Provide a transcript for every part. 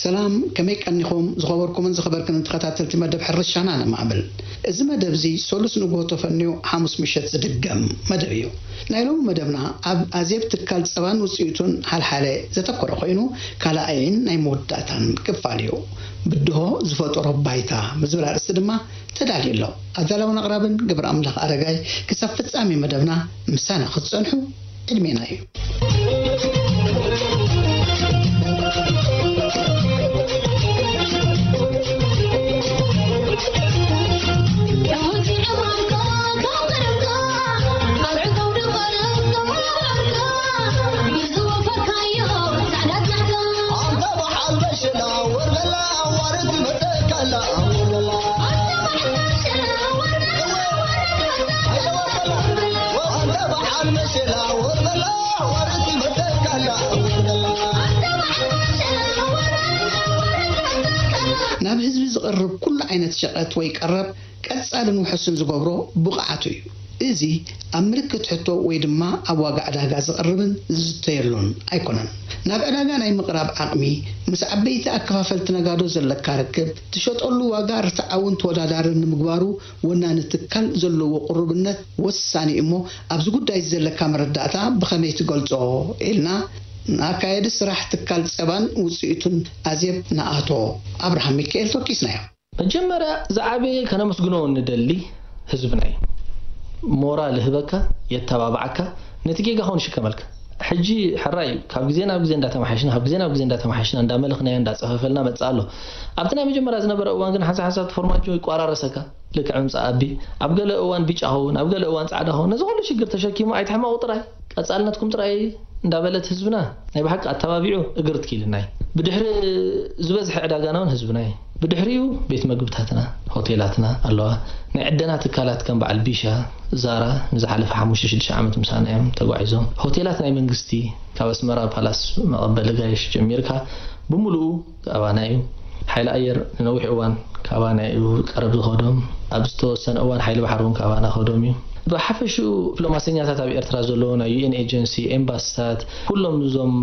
ሰላም፣ ከመይ ቀኒኹም? ዝኸበርኩምን ዝኸበርክን ተኸታተልቲ መደብ ሕርሻና ነማዕብል። እዚ መደብ እዚ ሰሉስ ንግሆ ተፈንዩ ሓሙስ ምሸት ዝድገም መደብ እዩ። ናይ ሎሚ መደብና ኣብ ኣዜብ ትካል ጸባን ውጽኢቱን ሓልሓለ ዘተኮረ ኮይኑ፣ ካልኣይን ናይ መወዳእታን ክፋል እዩ። ብድሆ ዝፈጠሮ ባይታ ብዝብል ኣርእስቲ ድማ ተዳልዩ ኣሎ። ኣዳላውን ኣቕራብን ገብረ ኣምላኽ ኣረጋይ። ክሳብ ፍጻሜ መደብና ምሳና ክትጸንሑ ዕድሜና እዩ። ናብ ህዝቢ ዝቐርብ ኩሉ ዓይነት ሸቐጥ ወይ ቀረብ ቀጻልን ውሑስን ዝገብሮ ብቕዓቱ እዩ። እዚ ኣብ ምልክት ሕቶ ወይ ድማ ኣብ ዋጋ ዕዳጋ ዝቐርብን ዝዝተየሉን ኣይኮነን። ናብ ዕዳጋ ናይ ምቕራብ ዓቕሚ፣ ምስ ዓበይቲ ኣከፋፈልቲ ነጋዶ ዘለካ ርክብ፣ ትሸጠሉ ዋጋ ርትዓውን ተወዳዳርን ንምግባሩ ወናኒ ትካል ዘለዎ ቅሩብነት ወሳኒ እሞ፣ ኣብዚ ጉዳይ ዘለካ መረዳእታ ብኸመይ ትገልጾ? ኢልና ንኣካየዲ ስራሕ ትካል ጸባን ውጽኢቱን ኣዜብ ንኣቶ ኣብርሃም ሚካኤል ተወኪስናዮ። መጀመርያ ዝዓበየ ከነመስግኖ ንደሊ ህዝብና እዩ። ሞራል ይህበካ፣ የተባብዓካ፣ ነቲ ጌጋ ኾን ይሽከመልካ። ሕጂ ሕራይ እዩ፣ ካብ ግዜ ናብ ግዜ እንዳተማሓሽና፣ ካብ ግዜ ናብ ግዜ እንዳተማሓሽና፣ እንዳመለኽናዮ፣ እንዳጸፈፈልና መጽእ ኣሎ። ኣብቲ ናይ መጀመርያ ዝነበረ እዋን ግን ሓንሳብ ሓንሳብ ፎርማጆ ይቋራረሰካ፣ ልክዕ ምምጻእ ኣቢ። ኣብ ገለ እዋን ቢጫ ኸውን፣ ኣብ ገለ እዋን ጻዕዳ ኸውን። ነዚ ኩሉ ሽግር ተሸኪሙ ኣይትሕመቑ ጥራይ፣ ቀጻልነትኩም ጥራይ እንዳበለት ህዝብና ናይ ብሓቂ ኣተባቢዑ እግር ትኪልና እዩ። ብድሕሪ ዝበዝሐ ዕዳጋና እውን ህዝብና እዩ። ብድሕሪኡ ቤት መግብታትና፣ ሆቴላትና ኣለዋ። ናይ ዕደና ትካላት ከም በዓል ቢሻ፣ ዛራ ንዝሓለፈ ሓሙሽተ ሽዱሽተ ዓመት ምሳና እዮም ተጓዒዞም። ሆቴላት ናይ መንግስቲ ካብ ኣስመራ ፓላስ መቐበሊ ጋይሽ ጀሚርካ ብምሉኡ ካባና እዩ። ሓይሊ ኣየር ንነዊሕ እዋን ካባና እዩ ቀረብ ዝኸዶም። ኣብ ዝተወሰነ እዋን ሓይሊ ባሕሪ እውን ካባና ከዶም እዩ። ብሓፈሽኡ ዲፕሎማሰኛታት ኣብ ኤርትራ ዘለዉ ናይ ዩ ኤን ኤጀንሲ፣ ኤምባስታት፣ ኩሎም እዞም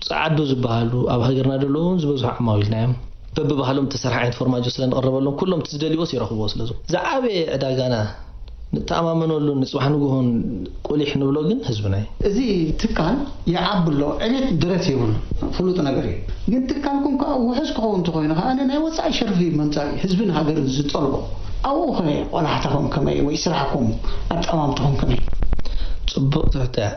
ጸዓዱ ዝበሃሉ ኣብ ሃገርና ዘለዉ እውን ዝበዝሑ ዓማዊልና እዮም። በብባህሎም እተሰርሐ ዓይነት ፎርማጆ ስለ ንቕርበሎም ኩሎም እቲ ዝደልይዎስ ይረኽብዎ ስለ ዝኾነ። ዝዓበየ ዕዳጋና ንተኣማመነሉን ንጽባሕ ንግሆን ቁሊሕ ንብሎ ግን ህዝብና እዩ። እዚ ትካል ይዓቢ ኣሎ፣ ዕቤት ድረት የብሉ፣ ፍሉጥ ነገር እዩ። ግን ትካልኩም ከዓ ውሑስ ክኸውን እንተኾይኑ ከዓ ናይ ወፃኢ ሸርፊ መምፃኢ ህዝብን ሃገርን ዝጠልቦ ኣብኡ ኸ ቆላሕታኹም ከመይ ወይ ስራሕኩም ኣጠማምትኹም ከመይ? ጽቡቕ ትሕቶ እያ።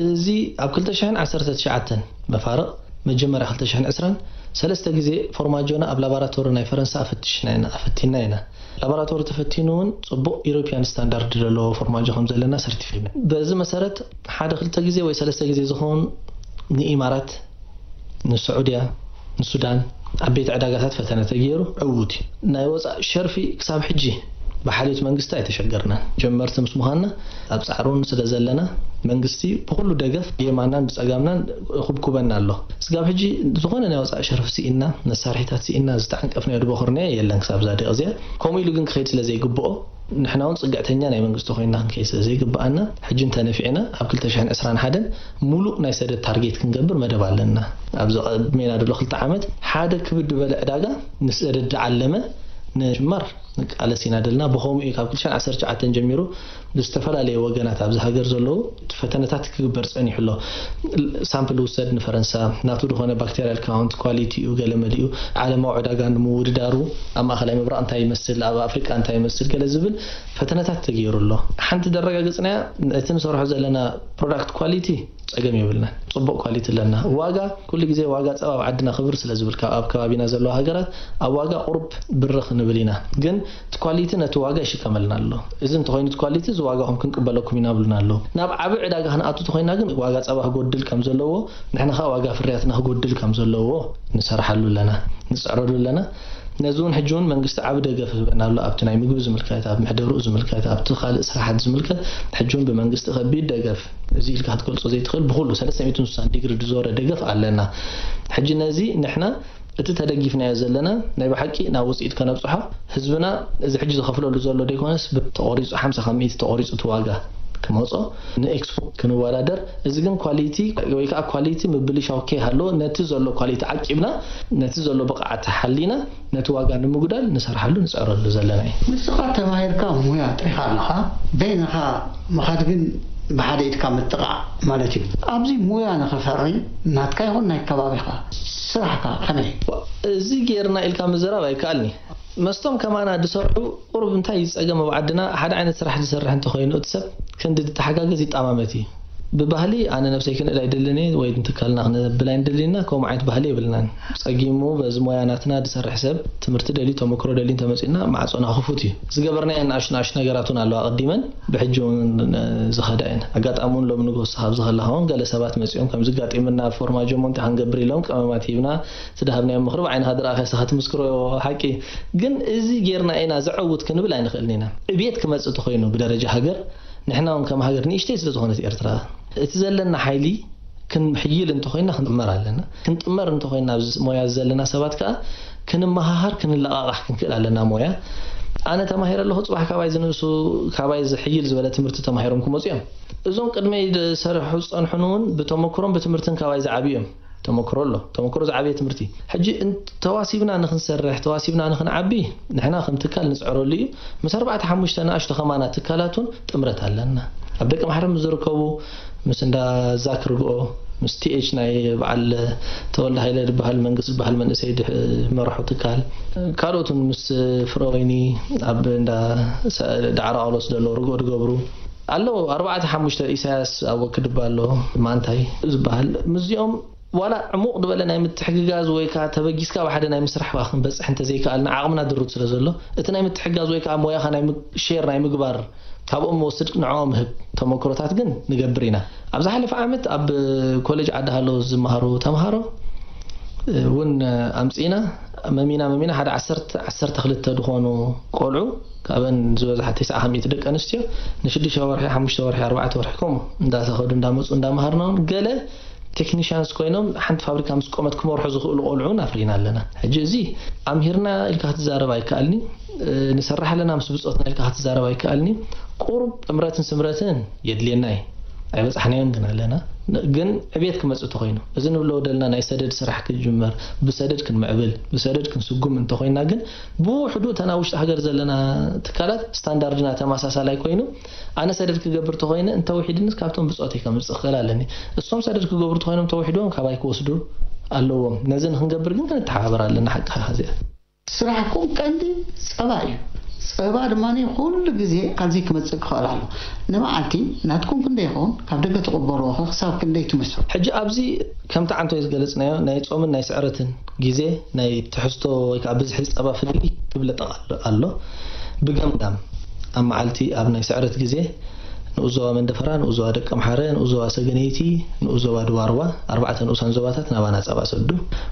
እዚ ኣብ ክልተ ሽሕን ዓሰርተ ትሽዓተን መፋርቕ መጀመርያ ክልተ ሽሕን ዕስራን ሰለስተ ግዜ ፎርማጆና ኣብ ላቦራቶሪ ናይ ፈረንሳ ኣፈቲሽና ኢና፣ ኣፈቲና ኢና። ላቦራቶሪ ተፈቲኑ እውን ጽቡቕ ኢሮፒያን ስታንዳርድ ዘለዎ ፎርማጆ ከም ዘለና ሰርቲፊ-፣ በዚ መሰረት ሓደ ክልተ ግዜ ወይ ሰለስተ ግዜ ዝኸውን ንኢማራት፣ ንስዑድያ፣ ንሱዳን ዓበይቲ ዕዳጋታት ፈተነ ተገይሩ ዕዉት እዩ። ናይ ወፃእ ሸርፊ ክሳብ ሕጂ ብሓልዮት መንግስቲ ኣይተሸገርናን። ጀመርቲ ምስ ምዃንና ኣብ ጻዕሪ እውን ስለ ዘለና መንግስቲ ብኹሉ ደገፍ ብየማናን ብጸጋምናን ይኹብኩበና ኣሎ። ስጋብ ሕጂ ዝኾነ ናይ ወፃእ ሸርፊ ስኢንና፣ መሳርሒታት ስኢንና፣ ዝተዓንቀፍናዮ ድበኹርናዮ የለን ክሳብ እዛ ደቂቕ እዚኣ። ከምኡ ኢሉ ግን ክኸይድ ስለ ዘይግብኦ፣ ንሕና እውን ጽግዕተኛ ናይ መንግስቲ ኮይንና ክንከይድ ስለ ዘይግብኣና፣ ሕጂ እንተነፊዕና ኣብ ክልተ ሽሕን ዕስራን ሓደን ሙሉእ ናይ ሰደድ ታርጌት ክንገብር መደብ ኣለና። ኣብዚ ቅድሜና ዘሎ ክልተ ዓመት ሓደ ክብድ ዝበለ ዕዳጋ ንሰደድ ዝዓለመ ንምጅማር ንቃለስ ኢና ደለና። ብኸምኡ እዩ ካብ ክልተ ሽሕን ዓሰርተ ትሽዓተን ጀሚሩ ብዝተፈላለየ ወገናት ኣብዚ ሃገር ዘለዉ ፈተነታት ክግበር ጸኒሑ ኣሎ። ሳምፕል ውሰድ ንፈረንሳ፣ ናቱ ዝኾነ ባክቴርያል ካውንት፣ ኳሊቲኡ፣ ገለ መሊኡ፣ ዓለማዊ ዕዳጋ ንምውድዳሩ፣ ኣብ ማእከላይ ምብራቕ እንታይ ይመስል፣ ኣብ ኣፍሪቃ እንታይ ይመስል፣ ገለ ዝብል ፈተነታት ተገይሩ ኣሎ። ሓንቲ ዘረጋገጽናያ፣ እቲ ንሰርሖ ዘለና ፕሮዳክት ኳሊቲ ጸገም የብልናን። ጽቡቕ ኳሊቲ ኣለና። ዋጋ፣ ኩሉ ግዜ ዋጋ ጸባ ኣብ ዓድና ክብር ስለ ዝብል፣ ካብ ኣብ ከባቢና ዘለዋ ሃገራት ኣብ ዋጋ ቁሩብ ብርኽ ንብል ኢና። ግን እቲ ኳሊቲ ነቲ ዋጋ ይሽከመልና ኣሎ። እዚ እንተኾይኑ እቲ ኳሊቲ፣ እዚ ዋጋኹም ክንቅበለኩም ኢና ብሉና ኣለዉ። ናብ ዓቢ ዕዳጋ ክንኣቱ ተኾይና ግን ዋጋ ጸባ ክጎድል ከም ዘለዎ፣ ንሕና ኸኣ ዋጋ ፍርያትና ክጎድል ከም ዘለዎ ንሰርሓሉ ኣለና፣ ንጽዕረሉ ኣለና። ነዚ እውን ሕጂ እውን መንግስቲ ዓቢ ደገፍ ይህበና ኣሎ። ኣብቲ ናይ ምግቢ ዝምልከት፣ ኣብ ምሕደርኡ ዝምልከት፣ ኣብቲ ካልእ ስራሓት ዝምልከት ሕጂ እውን ብመንግስቲ ከቢድ ደገፍ፣ እዚ ኢልካ ክትገልጾ ዘይትኽእል፣ ብኹሉ ሰለስተ ሚእትን ስሳን ዲግሪ ዝዞረ ደገፍ ኣለና። ሕጂ ነዚ ንሕና እቲ ተደጊፍናዮ ዘለና ናይ ብሓቂ ናብ ውጽኢት ከነብጽሖ፣ ህዝብና እዚ ሕጂ ዝኸፍለሉ ዘሎ ደይኮነስ፣ ብ-፣ ተቖሪጹ፣ ሓምሳ ካብ ሚእቲ ተቖሪጹ እቲ ዋጋ ክመጾ፣ ንኤክስፖርት ክንወዳደር። እዚ ግን ኳሊቲ ወይ ከዓ ኳሊቲ ምብልሻው ከይሃለዎ፣ ነቲ ዘሎ ኳሊቲ ዓቂብና፣ ነቲ ዘሎ ብቕዓት ሓሊና፣ ነቲ ዋጋ ንምጉዳል ንሰርሓሉ፣ ንጽዕረሉ ዘለና እዩ። ንስኻ ተማሂርካ ሙያ ጥሪኻ ኣለኻ፣ በይንኻ ምኻድ ግን ብሓደ ኢድካ ምጥቓዕ ማለት እዩ። ኣብዚ ሙያ ንኽፈሪ ናትካ ይኹን ናይ ከባቢኻ ስራሕካ ከመይ? እዚ ጌርና ኢልካ ምዝራብ ኣይከኣልኒ። መስቶም ከማና ዝሰርሑ ቁሩብ እንታይ ጸገም ኣብ ዓድና፣ ሓደ ዓይነት ስራሕ ዝሰርሕ እንተኾይኑ እቲ ሰብ ክንዲ ዝተሓጋገዝ ይጠማመት እዩ። ብባህሊ ኣነ ነብሰይ ክንእል ኣይደልን እየ ወይ ንትካልና ክነብል ኣይንደልን ኢና፣ ከምኡ ዓይነት ባህሊ የብልናን። ጸጊሙ በዚ ሞያ ናትና ዝሰርሕ ሰብ ትምህርቲ ደልዩ ተመክሮ ደልዩ እንተመጺኡና ማዕጾና ክፉት እዩ። ዝገበርናየን ንኣሽቱ ንኣሽቱ ነገራት እውን ኣለዋ ኣቐዲመን ብሕጂ እውን ዝኸዳ እየን። ኣጋጣሚ እውን ሎሚ ንግሆ ንስኻ ኣብዚ ከለኻ እውን ገለ ሰባት መጺኦም ከምዚ ኣጋጢሙና ፎርማጆ ሞንቲ ክንገብር ኢሎም ቀመማት ሂብና እቲ ዝሃብናዮም ምኽሪ ብዓይንኻ ዝረኣኻ ንስኻ ትምስክሮ ሓቂ። ግን እዚ ጌርና ኢና ዘዐውት ክንብል ኣይንኽእልን ኢና። ዕብየት ክመጽእ እንተኾይኑ ብደረጃ ሃገር ንሕና እውን ከም ሃገር ንእሽተይ ስለ ዝኾነት ኤርትራ እቲ ዘለና ሓይሊ ክንሕይል እንተኾይና ክንጥመር ኣለና። ክንጥመር እንተኾይና ኣብዚ ሞያ እዚ ዘለና ሰባት ከኣ ክንመሃሃር ክንለቓቓሕ ክንክእል ኣለና ሞያ። ኣነ ተማሂረ ኣለኹ ጽባሕ ካባይ ዝንእሱ ካባይ ዝሕይል ዝበለ ትምህርቲ ተማሂሮም ክመጹ እዮም። እዞም ቅድመይ ዝሰርሑ ዝጸንሑን እውን ብተመክሮን ብትምህርትን ካባይ ዝዓብዩ እዮም። ተመክሮ ኣሎ። ተመክሮ ዝዓበየ ትምህርቲ። ሕጂ እን-፣ ተዋሲብና ንኽንሰርሕ፣ ተዋሲብና ንኽንዓቢ፣ ንሕና ከም ትካል ንጽዕረሉ እዩ። ምስ ኣርባዕተ ሓሙሽተ ንኣሽቱ ከማና ትካላት እውን ጥምረት ኣለና። ኣብ ደቂ ማሕረም ዝርከቡ ምስ እንዳ ዛክ ርግኦ፣ ምስ ቲ ኤች ናይ በዓል ተወልደ ሃይለ ዝበሃል መንግስቲ ዝበሃል መንእሰይ ድሕ-፣ መራሑ ትካል፣ ካልኦትን ምስ ፍረወይኒ ኣብ እንዳ ሰ-፣ ዳዕሮ ኣውሎስ ዘለዉ ርግኦ ዝገብሩ ኣለዉ። ኣርባዕተ ሓሙሽተ ኢሳያስ ኣብ ወክድባ ኣሎ፣ ማንታይ ዝበሃል። ምስዚኦም ዋላ ዕሙቕ ዝበለ ናይ ምትሕግጋዝ ወይ ከዓ ተበጊስካ ብሓደ ናይ ምስራሕ ባ ክንበጽሕ እንተዘይከኣልና፣ ዓቕምና ድሩት ስለ ዘሎ፣ እቲ ናይ ምትሕግጋዝ ወይ ከዓ ሞያኻ ናይ ም-፣ ሼር ናይ ምግባር፣ ካብኦም ወስድ ንዕኦም ህብ ተመክሮታት ግን ንገብር ኢና። ኣብ ዝሓለፈ ዓመት ኣብ ኮሌጅ ዓዲ ሃሎ ዝመሃሩ ተምሃሮ እውን ኣምጺእና፣ መሚና መሚና ሓደ ዓሰርተ፣ ዓሰርተ ክልተ ዝኾኑ ቆልዑ፣ ካብአን ዝበዝሓ ተስዓ ካብ ሚእቲ ደቂ ኣንስትዮ፣ ንሽዱሽተ ወርሒ፣ ሓሙሽተ ወርሒ፣ ኣርባዕተ ወርሒ ከምኡ እንዳተኸዱ እንዳመፁ እንዳመሃርናውን ገለ ቴክኒሽያንስ ኮይኖም ሓንቲ ፋብሪካ ምስ ቆመት ክመርሑ ዝኽእሉ ቆልዑ እውን ኣፍሪና ኣለና። ሕጂ እዚ ኣምሂርና ኢልካ ክትዛረብ ኣይከኣልኒ፣ እ፣ ንሰርሕ ኣለና ምስ ብፆትና ኢልካ ክትዛረብ ኣይከኣልኒ። ቁሩብ ጥምረትን ስምረትን የድልየና እዩ። ኣይበፃሕናዮን ግን ኣለና። ን-፣ ግን ዕብየት ክመፅእ ተኾይኑ፣ እዚ ንብሎ ደልና ናይ ሰደድ ስራሕ ክጅመር፣ ብሰደድ ክንምዕብል፣ ብሰደድ ክንስጉም እንተኾይና ግን ብውሕዱ እተን ኣብ ውሽጢ ሃገር ዘለና ትካላት ስታንዳርድና ተመሳሳላይ ኮይኑ፣ ኣነ ሰደድ ክገብር ተኾይነ እንተውሒድንስ ካብቶም ብፆተይ ከምፅእ ክኽእል ኣለኒ። እሶም ሰደድ ክገብሩ ተኾይኖም ተውሒዶም ካባይ ክወስዱ ኣለዎም። ነዚ ንክንገብር ግን ክንተሓባበር ኣለና። ሓቅኻ እዚኣ። ስራሕኩም ቀንዲ ጸባ እዩ። ጸባ ድማ ኩሉ ግዜ ኣብዚ ክመጽእ ክኽእል ኣሎ። ንመዓልቲ ናትኩም ክንደይ ይኸውን? ካብ ደገ ትቕበልዎ ኸ ክሳብ ክንደይ ትምስሩ? ሕጂ ኣብዚ ከምቲ ዓንቶ ዝገለጽናዮ ናይ ጾምን ናይ ስዕረትን ግዜ፣ ናይ ትሕዝቶ ወይ ከዓ ብዝሒ ጸባ ፍልልይ ክብለጠቕ ኣሎ። ብገምጋም ኣብ መዓልቲ ኣብ ናይ ስዕረት ግዜ ንኡዞባ መንደፈራ፣ ንኡዞባ ደቀምሓረ፣ ንኡዞባ ሰገነይቲ፣ ንኡዞባ ድባርዋ፣ ኣርባዕተ ንኡሳን ዞባታት ናባና ጸባ ሰዱ።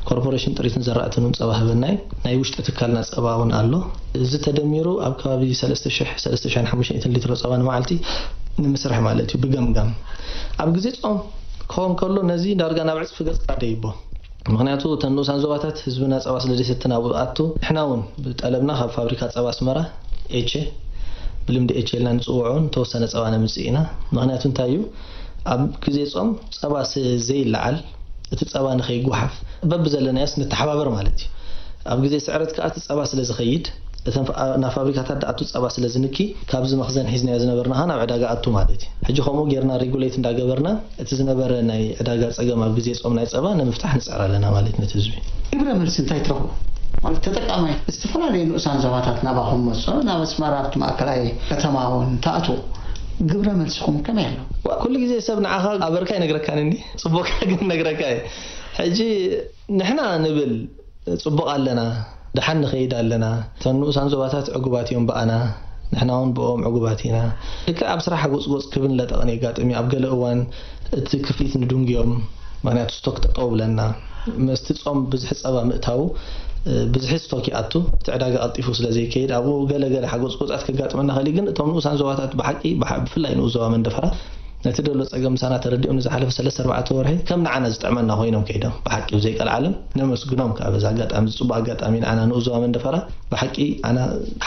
ኮርፖሬሽን ጥሪትን ዘራእትን እውን ጸባ ህበና እዩ። ናይ ውሽጢ ትካልና ጸባ እውን ኣሎ። እዚ ተደሚሩ ኣብ ከባቢ ሰለስተ ሽሕ፣ ሰለስተ ሽሕን ሓሙሽተ ሚእትን ሊትሮ ጸባ ንመዓልቲ ንምስራሕ ማለት እዩ። ብገምጋም ኣብ ግዜ ጾም ክኸውን ከሎ ነዚ ዳርጋ ናብ ዕጽፊ ገጽካ ደይቦ። ምኽንያቱ እተን ንኡሳን ዞባታት ህዝብና ጸባ ስለ ዘይሰቲ ናብኡ ኣቱ፣ ንሕና እውን ብጠለብና ካብ ፋብሪካ ጸባ ኣስመራ ኤቼ፣ ብልምዲ ኤቼ ኢልና ንጽውዖን ተወሰነ ጸባ ነምጽእ ኢና። ምኽንያቱ እንታይ እዩ? ኣብ ግዜ ጾም ጸባ ስ-፣ ዘይለዓል፣ እቲ ጸባ ንኸይጓሓፍ በብዘለናዮስ ንተሓባበር ማለት እዩ። ኣብ ግዜ ስዕረት ከኣ እቲ ጸባ ስለ ዝኸይድ፣ እተን ፋ-፣ ናብ ፋብሪካታት ዝኣቱ ጸባ ስለ ዝንኪ፣ ካብዚ መኽዘን ሒዝናዮ ዝነበርና ኸኣ ናብ ዕዳጋ ኣቱ ማለት እዩ። ሕጂ ከምኡ ጌርና ሬጉሌት እንዳገበርና፣ እቲ ዝነበረ ናይ ዕዳጋ ጸገም ኣብ ግዜ ጾም ናይ ጸባ ንምፍታሕ ንጽዕር ኣለና ማለት ነቲ ህዝቢ። ግብረ መልሲ እንታይ ትረኽቡ? ማለት ተጠቃማይ ዝተፈላለየ ንኡሳን ዞባታት ናባኹም መጾ፣ ናብ ኣስመራ ኣብቲ ማእከላይ ከተማ እውን ተኣትዉ። ግብረ መልስኹም ከመይ ኣሎ? ኩሉ ግዜ ሰብ ንዓኻ ኣበርካ ይነግረካን እንዲ ጽቡቕካ ግን ነግረካ እዩ። ሕጂ ንሕና ንብል ጽቡቕ ኣለና፣ ደሓን ንኸይድ ኣለና፣ እተን ንኡሳን ዞባታት ዕጉባት እዮም ብኣና፣ ንሕና እውን ብኦም ዕጉባት ኢና። ልክዕ ኣብ ስራሕ ጎጽጎጽ ክብን ለጠቕን የጋጥም እዩ። ኣብ ገለ እዋን እቲ ክፍሊት ንድንጉዮም፣ ምኽንያቱ ስቶክ ጠጠው ብለና። መስቲ ጾም ብዝሒ ጸባ ምእታዉ፣ እ፣ ብዝሒ ስቶክ ይኣቱ፣ እቲ ዕዳጋ ቀልጢፉ ስለ ዘይከይድ፣ ኣብኡ ገለ ገለ ሓጎጽጎጻት ከጋጥመና ኸእል እዩ። ግን እቶም ንኡሳን ዞባታት ብሓቂ ብሓ-፣ ብፍላይ ንኡስ ዞባ መንደፈራ ነቲ ደሎ ጸገም ምሳና ተረዲኦም ንዝሓለፈ ሰለስተ ኣርባዕተ ወርሒ ከም ንዓና ዝጥዕመና ኮይኖም ከይዶም፣ ብሓቂ ብዘይቀልዓለም ነመስግኖም። ካብ በዚ ኣጋጣሚ፣ እዚ ጽቡቕ ኣጋጣሚ ንዓና ንኡስ ዞባ መንደፈራ፣ ብሓቂ ኣና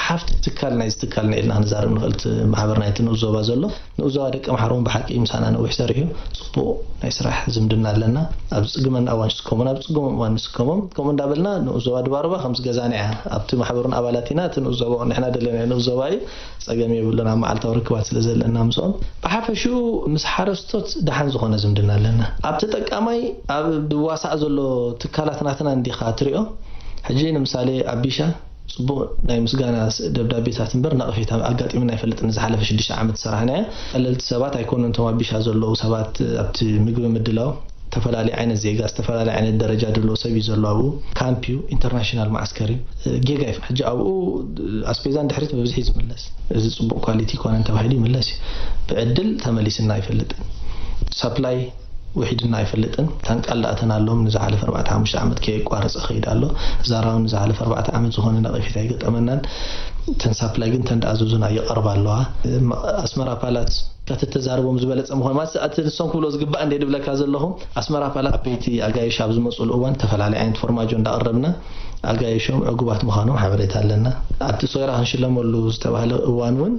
ሓፍቲ ትካል ናይዚ ትካል ኢና ኢልና ክንዛረብ ንኽእል። እቲ ማሕበር ናይቲ ንኡስ ዞባ ዘሎ ንኡስ ዞባ ደቂ ኣምሓራ እውን ብሓቂ ምሳና ነዊሕ ሰሪሑ፣ ጽቡቕ ናይ ስራሕ ዝምድና ኣለና። ኣብ ዝጽግመና እዋን ንስከሞም፣ ኣብ ዝጽግሞም እዋን ንስከሞም፣ ከምኡ እንዳበልና ንኡስ ዞባ ድባርባ ከምዚ ገዛና እያ። ኣብቲ ማሕበሩን ኣባላት ኢና፣ እቲ ንኡስ ዞባ እውን ንሕና ደለናዮ ንኡስ ዞባ እዩ። ጸገም የብሉን፣ ኣብ መዓልታዊ ርክባት ስለ ዘለና ምስኦም። ብሓፈሽኡ ምስ ሓረስቶት ደሓን ዝኾነ ዝምድና ኣለና። ኣብ ተጠቃማይ ኣብ ድዋሳእ ዘሎ ትካላት ናትና እንዲኻ ትሪኦ። ሕጂ ንምሳሌ ኣብ ቢሻ ጽቡቕ ናይ ምስጋና ስ-፣ ደብዳቤታት እምበር ነቐፌታ ኣጋጢሙና ኣይፈልጥን። ዝሓለፈ ሽዱሽተ ዓመት ዝሰራሕናዮ ቀለልቲ ሰባት ኣይኮኑን። እቶም ኣብ ቢሻ ዘለዉ ሰባት ኣብቲ ምግቢ ምድላው ዝተፈላለየ ዓይነት ዜጋ፣ ዝተፈላለየ ዓይነት ደረጃ ዘለዎ ሰብ እዩ ዘሎ ኣብኡ። ካምፕ እዩ፣ ኢንተርናሽናል ማዓስከር እዩ። ጌጋ እዩ። ሕጂ ኣብኡ ኣስቤዛ ንድሕሪት ብብዝሒ እዩ ዝምለስ። እዚ ጽቡቕ ኳሊቲ ይኮነን ተባሂሉ ይምለስ እዩ። ብዕድል ተመሊስና ኣይፈልጥን። ሳፕላይ ውሒድና ኣይፈልጥን። ታንቃ እንዳኣተና ኣሎም ንዝሓለፈ ኣርባዕተ ሓሙሽተ ዓመት ከየቋረጸ ከይድ ኣሎ። ዛራ እውን ንዝሓለፈ ኣርባዕተ ዓመት ዝኾነ ነቐፌታ ኣይገጠመናን። እተን ሳፕላይ ግን ተን እንዳኣዘዙና ይቐርባ ኣለዋ። ኣስመራ ፓላስ ከተተዛርቦም ዝበለጸ ምኾነ ማለት እቲ ንሶም ክብሎ ዝግባእ እንደ ድብለካ ዘለኹ ኣስመራ ፓላስ ዓበይቲ ኣጋይሽ ኣብ ዝመጽሉ እዋን ተፈላለየ ዓይነት ፎርማጆ እንዳቐረብና ኣጋይሾም ዕጉባት ምዃኖም ሓበሬታ ኣለና። ኣብቲ ሶይራ ክንሽለመሉ ዝተባህለ እዋን እውን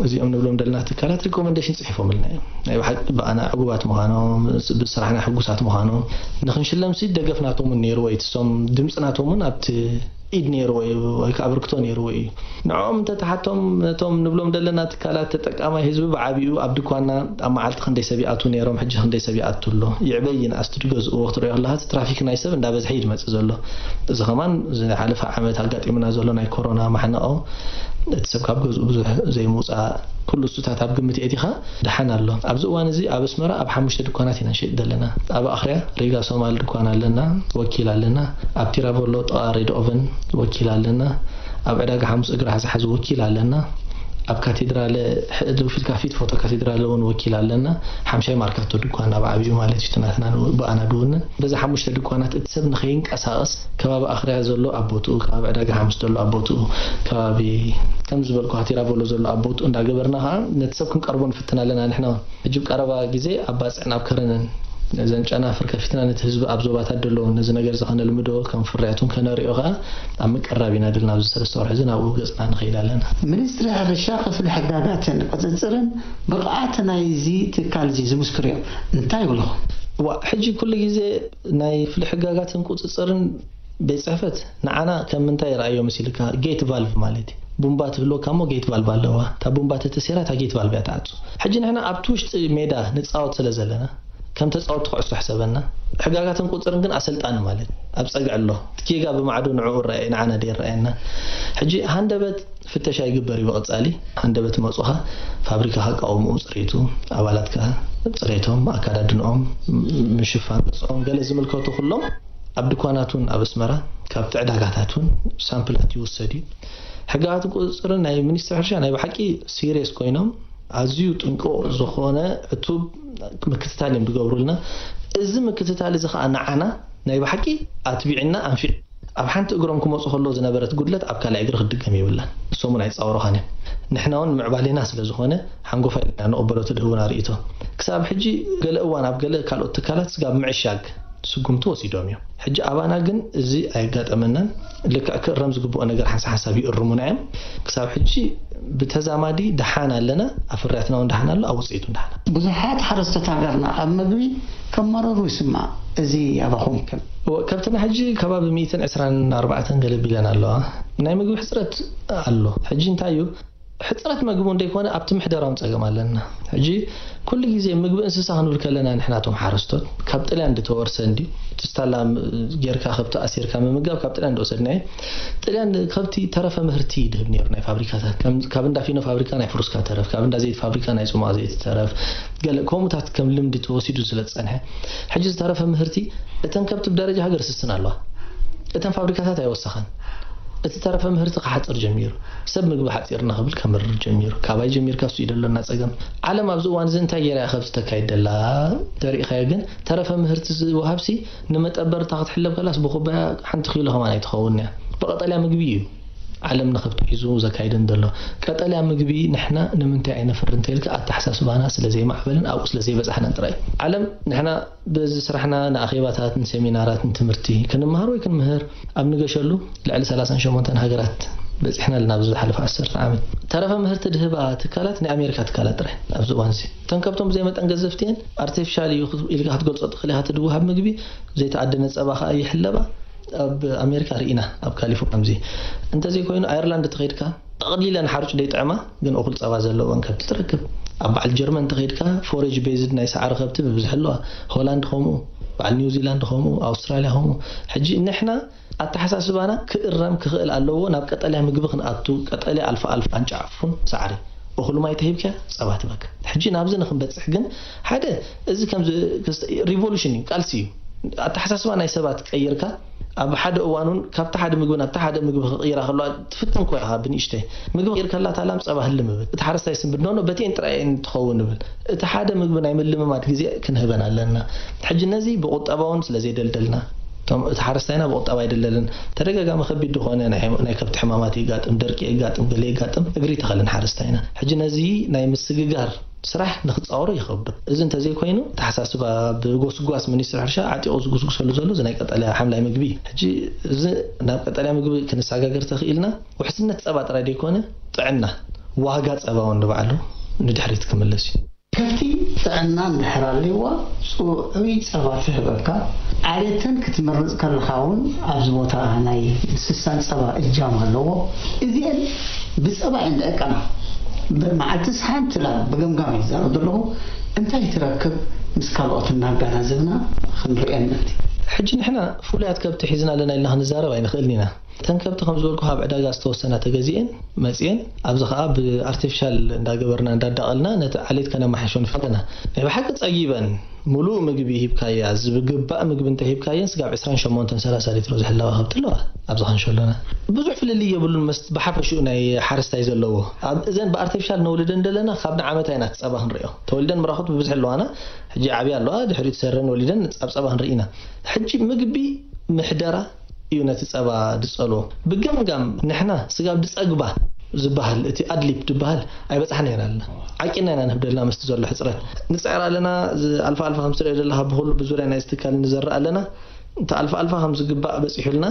እዚኦም ንብሎም ደለና ትካላት ሪኮመንዴሽን ጽሒፎምልና እዮም። ናይ ብሓቂ ብኣና ዕጉባት ምዃኖም፣ ብስራሕና ሕጉሳት ምዃኖም፣ ንኽንሽለምሲ ደገፍ ናቶም እውን ነይርዎ እዩ። እቶም ድምፂ ናቶም እውን ኣብቲ ኢድ ነይርዎ እዩ፣ ወይ ከዓ ኣበርክቶ ነይርዎ እዩ። ንዕኦም እንተተሓቶም፣ ነቶም ንብሎም ደለና ትካላት ተጠቃማይ ህዝቢ ብዓቢኡ ኣብ ድኳና ኣብ መዓልቲ ክንደይ ሰብ ይኣቱ ነይሮም፣ ሕጂ ክንደይ ሰብ ይኣቱ ኣሎ፣ ይዕበይ ይንኣስ ትድገዝእዎ ክትሪኦ ከለኻ እቲ ትራፊክ ናይ ሰብ እንዳበዝሐ እዩ ዝመፅእ ዘሎ። እዚ ከማን ዝሓለፈ ዓመት ኣጋጢሙና ዘሎ ናይ ኮሮና ማሕነቆ፣ እቲ ሰብ ካብ ገዝኡ ብዙሕ ዘይምውፃእ፣ ኩሉ እሱታት ኣብ ግምት ኤቲኻ ደሓን ኣሎ። ኣብዚ እዋን እዚ ኣብ ኣስመራ ኣብ ሓሙሽተ ድኳናት ኢና ንሸይጥ ዘለና። ኣብ ኣኽርያ ሪጋ ሶማል ድኳን ኣለና፣ ወኪል ኣለና። ኣብ ቲራቮሎ ጥቓ ሬድ ኦቨን ወኪል ኣለና። ኣብ ዕዳጋ ሓሙስ እግሪ ሓዝሓዝ ወኪል ኣለና። ኣብ ካቴድራለ ሕ-፣ ደው ኢልካ ፊት ፎቶ ካቴድራለ እውን ወኪል ኣለና። ሓምሻይ ማርካቶ ድኳን ኣብ ዓብዩ ማለት እዩ፣ እቲ ናትና ንው-፣ ብኣና ድውንን። በዚ ሓሙሽተ ድኳናት እቲ ሰብ ንኸይንቀሳቐስ ከባቢ ኣኽርያ ዘሎ ኣብ ቦትኡ፣ ከባቢ ዕዳጋ ሓሙስ ዘሎ ኣብ ቦትኡ፣ ከባቢ ከም ዝበልኩ ቲራቮሎ ዘሎ ኣብ ቦትኡ እንዳገበርና ከዓ ነቲ ሰብ ክንቀርቦ ንፍትን ኣለና ንሕና እውን። ሕጂ ቀረባ ግዜ ኣብ ባጽዕን ኣብ ከረንን ነዘን ጨናፍር ከፊትና ነቲ ህዝቢ ኣብ ዞባታት ደለዉ ነዚ ነገር እዚ ከነልምዶ ከም ፍርያቱን ከነሪኦ ከዓ ኣብ ምቅራብ ኢና ድልና ኣብዚ ሰለስተ ወርሒ እዚ ናብኡ ገጽና ንኸይድ ኣለና። ሚኒስትሪ ሕርሻ ክፍሊ ሕጋጋትን ቁጽጽርን ብቕዓት ናይዚ ትካል እዚ ዝምስክር እዮም። እንታይ ይብልኹም? ዋ፣ ሕጂ ኩሉ ግዜ ናይ ክፍሊ ሕጋጋትን ቁጽጽርን ቤት ጽሕፈት ንዓና ከም ምንታይ ይረኣዮ መሲልካ? ጌት ቫልቭ ማለት እዩ። ቡምባ ትህልወካ እሞ ጌት ቫልቭ ኣለዋ። እታ ቡምባ ተተሲራ እታ ጌት ቫልቭ እያ ትዓጹ። ሕጂ ንሕና ኣብቲ ውሽጢ ሜዳ ንጻወት ስለ ዘለና ከም ተጻወቲ ኩዕሶ ሕሰበና። ሕጋጋትን ቁጽርን ግን ኣሰልጣኒ ማለት እዩ። ኣብ ጸግዒ ኣሎ። እቲ ጌጋ ብማዕዶ ንዕኡ ይረኣየ፣ ንዓና ድዩ ይረኣየና? ሕጂ ሃንደበት ፍተሻ ይግበር እዩ ብቐጻሊ። ሃንደበት መጹኻ ፋብሪካኻ ኣቃውምኡ፣ ጽሬቱ፣ ኣባላትካ ጽሬቶም፣ ኣካዳድንኦም፣ ምሽፋን ገጾም፣ ገለ ዝምልከቱ ኩሎም ኣብ ድኳናት እውን ኣብ ኣስመራ ካብቲ ዕዳጋታት እውን ሳምፕላት ይውሰድ እዩ። ሕጋጋትን ቁጽጽርን ናይ ሚኒስትሪ ሕርሻ ናይ ብሓቂ ሲሪየስ ኮይኖም ኣዝዩ ጥንቁቕ ዝኾነ ዕቱብ ምክትታል እዮም ዝገብሩልና። እዚ ምክትታል እዚ ከዓ ንዓና ናይ ብሓቂ ኣትቢዕና ኣንፊዕ ኣብ ሓንቲ እግሮም ክመጹ ከለዉ ዝነበረት ጉድለት ኣብ ካልኣይ እግሪ ክትድገም የብላን። ንሶም እውን ኣይጻወሩኻን እዮም። ንሕና እውን ምዕባሌና ስለ ዝኾነ ሓንጎፋይ ኢና ንቕበሎ እቲ ድህቡና ርእይቶ። ክሳብ ሕጂ ገለ እዋን ኣብ ገለ ካልኦት ትካላት ስጋብ ምዕሻግ ስጉምቲ ወሲዶም እዮም። ሕጂ ኣባና ግን እዚ ኣየጋጠመናን። ልክዕ ክእረም ዝግብኦ ነገር ሓንሳብ ሓንሳብ ይእርሙና እዮም። ክሳብ ሕጂ ብተዛማዲ ደሓን ኣለና፣ ኣብ ፍርያትና እውን ደሓን ኣሎ፣ ኣብ ውፅኢቱ እውን ደሓን ኣሎ። ብዙሓት ሓረስቶት ሃገርና ኣብ ምግቢ ከም መረሩ ይስማዕ። እዚ ኣባኹም ከም? እወ፣ ከብትና ሕጂ ከባቢ ሚእትን ዕስራን ኣርባዕተን ገለ ቢለን ኣለዋ። ናይ ምግቢ ሕፅረት ኣሎ። ሕጂ እንታይ እዩ? ሕፅረት መግቢ እንደይኮነ ኣብቲ ምሕደራውን ፀገም ኣለና። ሕጂ ኩሉ ግዜ ምግቢ እንስሳ ክንብል ከለና ንሕናቶም ሓረስቶት ካብ ጥልያን ዝተወርሰ እንዲ እቲ ስታላ ጌርካ ከብቲ ኣሲርካ ምምጋብ ካብ ጥልያን ዝወሰድናዮ። ጥልያን ከብቲ ተረፈ ምህርቲ ይድህብ ነይሩ፣ ናይ ፋብሪካታት፣ ካብ እንዳፊኖ ፋብሪካ ናይ ፍሩስካ ተረፍ፣ ካብ እንዳ ዘይት ፋብሪካ ናይ ፅሟቕ ዘይት ተረፍ፣ ገለ ከምኡታት ከም ልምዲ ተወሲዱ ስለ ዝፀንሐ፣ ሕጂ ዝተረፈ ምህርቲ እተን ከብቲ ብደረጃ ሃገር ስስን ኣለዋ። እተን ፋብሪካታት ኣይወሰኸን። እቲ ተረፈ ምህርቲ ክሓፅር ጀሚሩ። ሰብ ምግቢ ሓፂርና ክብል ከምርር ጀሚሩ። ካባይ ጀሚርካ እሱ እዩ ደሎና ፀገም። ዓለም ኣብዚ እዋን እዚ እንታይ ገይራ እያ ከብቲ ተካይድ ደላ? ተሪእኻዮ ግን ተረፈ ምህርቲ ዝወሃብሲ ንመጠበርታ ክትሕለብ ከላስ ብኩባያ ሓንቲ ኪሎ ከማን ኣይትኸውን እያ። ብቐጠልያ ምግቢ እዩ ዓለም ንኸብቲ ሒዙ ዘካይደን ዘሎ። ቀጠልያ ምግቢ ንሕና ንምንታይ ኣይነፍር እንተይልካ ኣተሓሳስባና ስለ ዘይማዕበልን ኣብኡ ስለ ዘይበጻሕናን ጥራይ። ዓለም ንሕና በዚ ስራሕና ንኣኼባታት፣ ንሴሚናራት፣ ንትምህርቲ ክንመሃር ወይ ክንምህር ኣብ ንገሸሉ ልዕሊ ሰላሳን ሸሞንተን ሃገራት በጺሕና ኣለና ኣብዚ ዝሓለፈ ዓሰርተ ዓመት። ተረፈ ምህርቲ ድህባ ትካላት ናይ ኣሜሪካ ትካላት ጥራይ ኣብዚ እዋን እዚ። እተን ከብቶም ብዘይ መጠን ገዘፍቲ እየን። ኣርቲፊሻል እዩ ኢልካ ክትገልጾ ትኽእል ኢኻ። እቲ ድወሃብ ምግቢ ዘይተኣደነ ጸባ ከኣ ይሕለባ። ኣብ ኣሜሪካ ርኢና፣ ኣብ ካሊፎርኒያ ከምዚ። እንተዘይኮይኑ ኣየርላንድ ተኸይድካ ጠቕሊለን ሓሩጭ ደይጥዕማ ግን እኹል ጸባ ዘለወን ከብቲ ትረክብ። ኣብ በዓል ጀርመን ተኸይድካ ፎሬጅ ቤዝድ ናይ ሰዓሪ ከብቲ ብብዝሒ ኣለዋ። ሆላንድ ከምኡ፣ በዓል ኒውዚላንድ ከምኡ፣ ኣውስትራልያ ከምኡ። ሕጂ ንሕና ኣተሓሳስባና ክእረም ክኽእል ኣለዎ። ናብ ቀጠልያ ምግቢ ክንኣቱ፣ ቀጠልያ ኣልፋ ኣልፋ ኣንጫ ዕፉን ሳዕሪ እኹል ማይ ተሂብካ ጸባ ትበካ። ሕጂ ናብዚ ንክንበጽሕ ግን ሓደ እዚ ከምዚ ክስተ-፣ ሪቮሉሽን እዩ፣ ቃልሲ እዩ። ኣተሓሳስባ ናይ ሰባት ቀይርካ ኣብ ሓደ እዋን እውን ካብቲ ሓደ ምግቢ ናብቲ ሓደ ምግቢ ክቕይራ ከለዋ ትፍትን እኮ ኢኻ ብንእሽተይ። ምግቢ ቀይር ከላ እታ ላም ጸባ ህልም እብል። እቲ ሓረስታይ ስንብድ ኖኖ በቲኤን ጥራይ እየን ትኸውን እብል። እቲ ሓደ ምግቢ ናይ ምልምማድ ግዜ ክንህበን ኣለና። ሕጂ ነዚ ብቁጠባ እውን ስለ ዘይደልደልና፣ እቶም፣ እቲ ሓረስታይና ብቁጠባ ኣይደለልን። ተደጋጋሚ ከቢድ ዝኾነ ናይ፣ ናይ ከብቲ ሕማማት የጋጥም፣ ደርቂ የጋጥም፣ ገለ የጋጥም፣ እግሪ ይተኸልን ሓረስታይና። ሕጂ ነዚ ናይ ምስግጋር ስራሕ ንክፃወሮ ይኸብዶ። እዚ እንተዘይኮይኑ፣ ተሓሳስባ ብጎስጓስ ሚኒስትሪ ሕርሻ ዓጢቑ ዝጉስጉሰሉ ዘሎ እዚ ናይ ቀጠልያ ሓምላይ ምግቢ። ሕጂ እዚ ናብ ቀጠልያ ምግቢ ክንሰጋገር ተኽኢልና፣ ውሕስነት ጸባ ጥራይ ደይኮነ፣ ጥዕና፣ ዋጋ ጸባ እውን ንባዕሉ ንድሕሪት ክምለስ እዩ። ከብቲ ጥዕና እንድሕር ኣለዋ፣ ጽዑይ ጸባ ትህበካ። ዓሌተን ክትመርጽ ከለኻ እውን ኣብዚ ቦታ ናይ እንስሳን ጸባ እጃም ኣለዎ። እዚአን ብጸባ እየን ዝዕቀና። ብመዓልቲ ሓንቲ ላም ብገምጋም ይዛረብ ዘለኹ። እንታይ ትረክብ? ምስ ካልኦት እናጋናዘብና ክንርእየን ምእንቲ። ሕጂ ንሕና ፍሉያት ከብቲ ሒዝና ኣለና ኢልና ክንዛረብ ኣይንኽእልን ኢና። እተን ከብቲ ከም ዝበልኩ ካብ ዕዳጋ ዝተወሰና ተገዚኤን መፅየን፣ ኣብዚ ከዓ ብኣርቲፊሻል እንዳገበርና እንዳዳቐልና ነቲ ዓሌት ከነማሓሾ ንፈልጥ ኣለና። ናይ ብሓቂ ፀጊበን ሙሉእ ምግቢ ሂብካያ፣ ዝግባእ ምግቢ እንተሂብካየን ስጋብ ዕስራን ሸሞንተን ሰላሳ ሊትሮ ዝሕለባ ከብቲ ኣለዋ ኣብዚ ካንሸሎና። ብዙሕ ፍልልይ የብሉን መስት ብሓፈሽኡ ናይ ሓረስታይ ዘለዎ። ኣብ እዘን ብኣርቲፊሻል ነውልደን ዘለና ካብ ንዓመታ ኢና እቲ ፀባ ክንሪኦ። ተወሊደን ምራኹት ብብዝሒ ኣለዋና፣ ሕጂ ዓብያ ኣለዋ፣ ድሕሪኡ ትሰረን ወሊደን ኣብ ፀባ ክንርኢ ኢና። ሕጂ ምግቢ ምሕደራ እዩ ነቲ ጸባ ድጸልዎ። ብገምጋም ንሕና ስጋብ ድጸግባ ዝበሃል፣ እቲ ኣድሊፕ ድበሃል ኣይበጻሕና ኢና ኣለና። ዓቂና ኢና ንህብደልና ምስቲ ዘሎ ሕጽረት። ንጽዕር ኣለና፣ ዝ-፣ ኣልፋ ኣልፋ ከም ትርእዮ ዘለኻ ብኹሉ ብዙርያ ናይ ትካል ንዘርእ ኣለና። እቲ ኣልፋ ኣልፋ ከም ዝግባእ በጺሑልና፣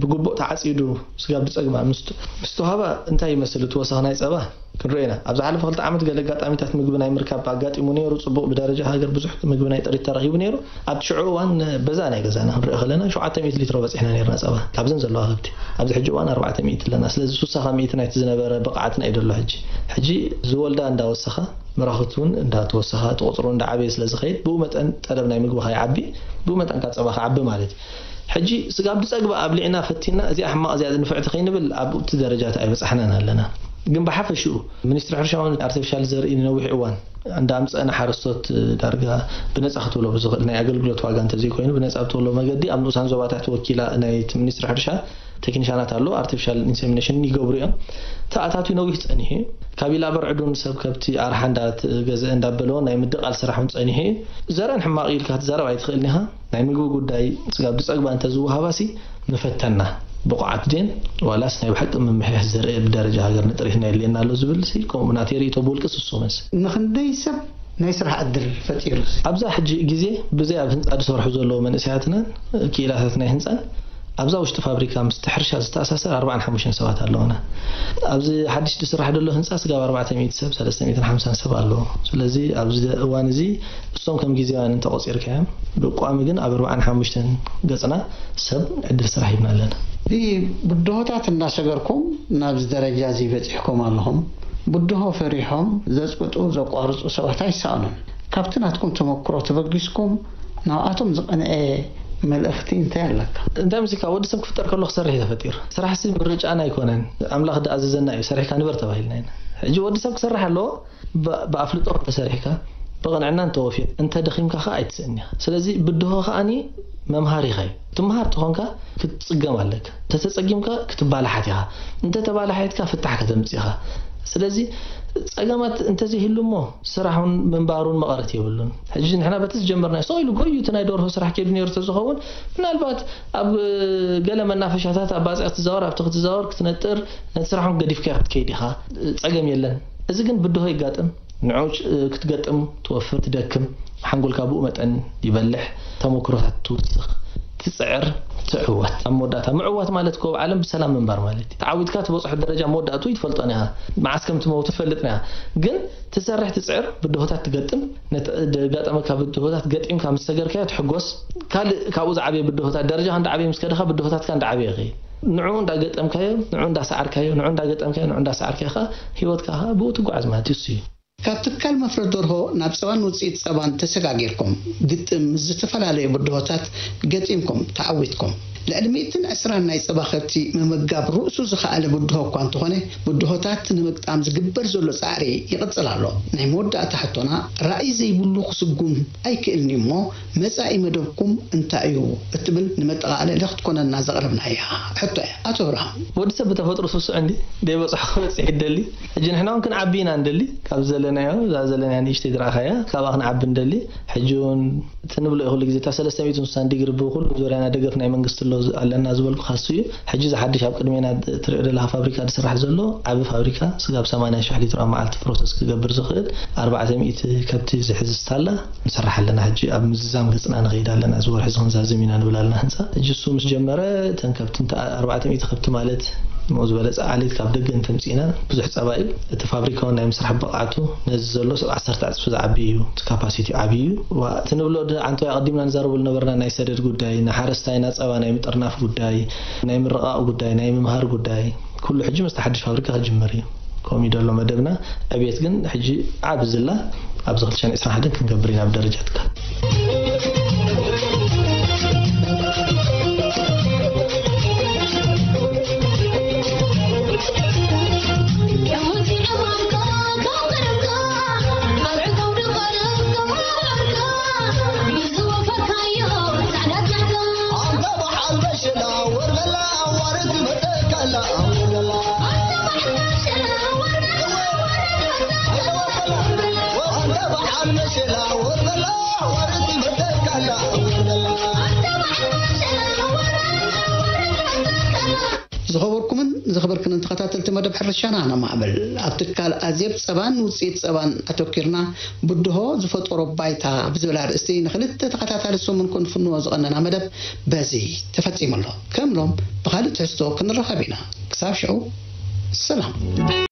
ብግቡእ ተዓጺዱ ስጋብ ድጸግባ ምስ፣ ምስ ተዋህባ እንታይ ይመስል እቲ ወሰኽ ናይ ጸባ? ክንርኢ ኢና። ኣብ ዝሓለፈ ክልተ ዓመት ገለ ኣጋጣሚታት ምግቢ ናይ ምርካብ ኣጋጢሙ ነይሩ። ጽቡቕ፣ ብደረጃ ሃገር ብዙሕ ምግቢ ናይ ጥሪት ተረኺቡ ነይሩ። ኣብቲ ሽዑ እዋን በዛ ናይ ገዛና ክንርኢ ከለና ሸውዓተ ሚእቲ ሊትሮ በጺሕና ነይርና ጸባ ካብዘን ዘለዋ ከብቲ። ኣብዚ ሕጂ እዋን ኣርባዕተ ሚእቲ ኣለና። ስለዚ ስሳ ካብ ሚእቲ ናይቲ ዝነበረ ብቕዓትና እዩ ዘሎ ሕጂ። ሕጂ ዝወልዳ እንዳወሰኻ፣ ምራኹት እውን እንዳተወሰኻ፣ እቲ ቁጽሩ እንዳዓበየ ስለ ዝኸይድ፣ ብኡ መጠን ጠለብ ናይ ምግቢ ከይዓቢ፣ ብኡ መጠን ካብ ጸባ ክዓቢ ማለት እዩ። ሕጂ ስጋብ ዝጸግባ ኣብሊዕና ፈቲና፣ እዚኣ ሕማቕ፣ እዚኣ ንፍዕቲ ከይንብል ኣብቲ ደረጃ ኣይበጻሕናን ኣለና። ግን ብሓፈሽኡ ሚኒስትሪ ሕርሻ እውን ኣርቲፊሻል ዘርኢ ንነዊሕ እዋን እንዳኣምፀአ ንሓረስቶት ዳርጋ ብነፃ ክትብሎ ብዝኽእል ናይ ኣገልግሎት ዋጋ እንተዘይኮይኑ ብነፃ ብትብሎ መገዲ ኣብ ንኡሳን ዞባታት ወኪላ ናይቲ ሚኒስትሪ ሕርሻ ቴክኒሻናት ኣሎ፣ ኣርቲፊሻል ኢንሴሚኔሽን ይገብሩ እዮም። ተኣታትዩ ነዊሕ ጸኒሑ እዩ። ካብ ኢላበርዕዱን ሰብ ከብቲ ኣርሓ እንዳተገዝአ እንዳበለዎ ናይ ምድቓል ስራሕ እውን ጸኒሑ እዩ። ዘረን ሕማቕ ኢልካ ክትዛረብ ኣይትኽእልን ኢኻ። ናይ ምግቢ ጉዳይ ስጋብ ዝጸግባ እንተዝወሃባሲ ምፈተና። ብቑዓት ድየን ዋላስ ናይ ብሓቂ ምምሕያሽ ዘርኢ ብደረጃ ሃገር ንጥሪትና የድልየና ኣሎ ዝብልሲ ከምኡ ናተይ ርእይቶ ብውልቂ ስሱምስ። ንኽንደይ ሰብ ናይ ስራሕ ዕድል ፈጢሩ? ኣብዛ ሕጂ ግዜ ብዘይ ኣብ ህንጻ ዝሰርሑ ዘለዉ መንእሰያትናን ክኢላታት ናይ ህንጻን ኣብዛ ውሽጢ ፋብሪካ ምስቲ ሕርሻ ዝተኣሳሰር ኣርባዓን ሓሙሽተን ሰባት ኣለዉና። ኣብዚ ሓድሽ ዝስራሕ ዘሎ ህንጻ ስጋብ ኣርባዕተ ሚእቲ ሰብ፣ ሰለስተ ሚእትን ሓምሳን ሰብ ኣለዎ። ስለዚ ኣብዚ እዋን እዚ እሶም ከም ግዜውያን እንተቖጺርካዮም፣ ብቋሚ ግን ኣብ ኣርባዓን ሓሙሽተን ገጽና ሰብ ዕድል ስራሕ ሂብና ኣለና። እዚ ብድሆታት እናሰገርኩም ናብዚ ደረጃ እዚ በጺሕኩም ኣለኹም። ብድሆ ፈሪሖም ዘጽቅጡ፣ ዘቋርጹ ሰባት ኣይሰኣኑን። ካብቲ ናትኩም ተመክሮ ተበጊስኩም ናብኣቶም ዝቐንዐ መልእኽቲ እንታይ ኣለካ? እንታይ ምስካ ወዲ ሰብ ክፍጠር ከሎ ክሰርሕ እዩ ተፈጢሩ። ስራሕ ሲ ምርጫና ኣይኮነን፣ ኣምላኽ ዝኣዘዘና እዩ፣ ሰሪሕካ ንበር ተባሂልና ኢና። ሕጂ ወዲ ሰብ ክሰርሕ ኣለዎ። ብ-፣ ብኣፍልጦ እንተሰሪሕካ፣ ብቕንዕና እንተወፊር፣ እንተደኺምካ ኸኣ ኣይትስእን ኢኻ። ስለዚ ብድሆ ኸኣኒ መምሃሪኻ እዩ። ትምሃር ተኾንካ ክትጽገም ኣለካ። እንተተጸጊምካ ክትባላሓት ኢኻ። እንተተባላሓትካ ፍታሕ ከተምጽእ ኢኻ። ስለዚ ጸገማት እንተዘይህሉ እሞ ስራሕን ምንባሩን መቐረት የብሉን። ሕጂ ንሕና በቲ ዝጀመርናዮ ስቕ ኢሉ ጎዩ እቲ ናይ ደርሆ ስራሕ ከይዱ ነይሩ ተዝኸውን፣ ምናልባት ኣብ ገለ መናፈሻታት ኣብ ባጽዕ ክትዛወር፣ ኣብቲ ክትዛወር ክትነጥር፣ ነቲ ስራሕን ገዲፍካዮ ክትከይድ ኢኻ። ጸገም የለን። እዚ ግን ብድሆ ይጋጥም። ንዑ ክትገጥም ትወፍር፣ ትደክም፣ ሓንጎልካ ብኡ መጠን ይበልሕ፣ ተመክሮታት ትውስኽ፣ ትጽዕር፣ ትዕወት። ኣብ መወዳእታ ምዕዋት ማለት እኮ ኣብ ዓለም ብሰላም ምንባር ማለት እዩ። ተዓዊትካ ትበጽሖ ደረጃ መወዳእቱ ይትፈልጦን ኢኻ። መዓስ ከም ትመውት ትፈልጥን ኢኻ። ግን ትሰርሕ፣ ትጽዕር፣ ብድሆታት ትገጥም፣ ነቲ ዘጋጠመካ ብድሆታት ገጢምካ ምስ ሰገርካዮ ትሕጎስ። ካልእ ካብኡ ዝዓበየ ብድሆታት፣ ደረጃኻ እንዳዓበየ ምስ ከደኻ ብድሆታትካ እንዳዓበየ ይኸይድ። ንዑ እንዳገጠምካዮ፣ ንዑ እንዳሰዓርካዮ፣ ንዑ እንዳገጠምካዮ፣ ንዑ እንዳሰዓርካዮ ኸኣ ህይወትካ ኸኣ ብኡ ትጓዓዝ ማለት እዩ። እሱ እዩ። ካብ ትካል መፍረ ደርሆ ናብ ጸባን ውጽኢት ጸባን ተሰጋጊርኩም፣ ግጥም ምስ ዝተፈላለዩ ብድሆታት ገጢምኩም ተዓዊትኩም። ልዕሊ ሚእትን ዕስራን ናይ ጸባ ከብቲ ምምጋብ ርእሱ ዝኸኣለ ብድሆ እኳ እንተኾነ፣ ብድሆታት ንምግጣም ዝግበር ዘሎ ጻዕሪ ይቕጽል ኣሎ። ናይ መወዳእታ ሕቶና፣ ራእይ ዘይብሉ ክስጉም ኣይክእልን እዩ እሞ፣ መጻኢ መደብኩም እንታይ እዩ እትብል ንመጠቓለሊ ክትኮነና ዘቕረብናያ ሕቶ እያ። ኣቶ ኣብርሃም። ወዲ ሰብ ብተፈጥሮ ስሱዕ እንዲ፣ ዘይበጽሖ ክበጽሕ ይደሊ። ሕጂ ንሕና እውን ክንዓቢ ኢና እንደሊ፣ ካብ ዘለናዮ፣ እዛ ዘለናያ ንእሽተይ ዝረኣኻያ፣ ካብኣ ክንዓቢ እንደሊ። ሕጂ እውን እቲ ንብሎ እዩ ኩሉ ግዜ፣ እታ ሰለስተ ሚእትን ስሳን ዲግሪ ብኩሉ ዙርያና ደገፍ ናይ መንግስቲ ኣሎ ዝ-፣ ኣለና ዝበልኩ ካሱ እዩ። ሕጂ እዚ ሓድሽ ኣብ ቅድሜና ድ-፣ ትሪኦ ዘለኻ ፋብሪካ ዝስራሕ ዘሎ ዓቢ ፋብሪካ፣ ስጋብ ሰማንያ ሽሕ ሊትሮ ኣብ መዓልቲ ፕሮሰስ ክገብር ዝኽእል ኣርባዕተ ሚእቲ ከብቲ ዝሕዝ ስታላ ንሰርሕ ኣለና። ሕጂ ኣብ ምዝዛም ገጽና ንኸይድ ኣለና። እዚ ወርሒ እዚ ክንዛዝም ኢና ንብል ኣለና ህንጻ። ሕጂ እሱ ምስ ጀመረ እተን ከብቲ እንተ ኣርባዕተ ሚእቲ ከብቲ ማለት ምኡ ዝበለጸ ዓሌት ካብ ደገ እንተምጺእና ብዙሕ ጸባ እዩ። እቲ ፋብሪካ እውን ናይ ምስራሕ ብቕዓቱ ነዚ ዘሎ ሰብ ዓሰርተ ዕጽፊ ዝዓቢ እዩ። እቲ ካፓሲቲ ዓቢ እዩ። ዋ፣ እቲ ንብሎ ድ-፣ ዓንተዋይ ኣቐዲምና ንዛረበሉ ነበርና ናይ ሰደድ ጉዳይ፣ ንሓረስታይ ናጸባ ናይ ምጥርናፍ ጉዳይ፣ ናይ ምርቓቕ ጉዳይ፣ ናይ ምምሃር ጉዳይ፣ ኩሉ ሕጂ ምስቲ ሓድሽ ፋብሪካ ክጅምር እዩ። ከምኡ እዩ ዘሎ መደብና። ዕብየት ግን ሕጂ ዓቢ ዝላ ኣብዚ ክልተ ሽሕን ዕስራን ሓደን ክንገብር ኢና ብደረጃ ትካል። ዝኸበርኩምን ዝኸበርክንን ተኸታተልቲ መደብ ሕርሻና ነማዕብል፣ ኣብ ትካል ኣዜብ ጸባን ውጽኢት ጸባን ኣተኪርና፣ ብድሆ ዝፈጠሮ ባይታ ብዝብል ኣርእስቲ ንኽልተ ተኸታታሊ ሰሙን ክንፍንዎ ዝቐነና መደብ በዚ ተፈጺሙ ኣሎ። ከም ሎም ብኻልእ ትሕዝቶ ክንራኸብ ኢና። ክሳብ ሽዑ ሰላም።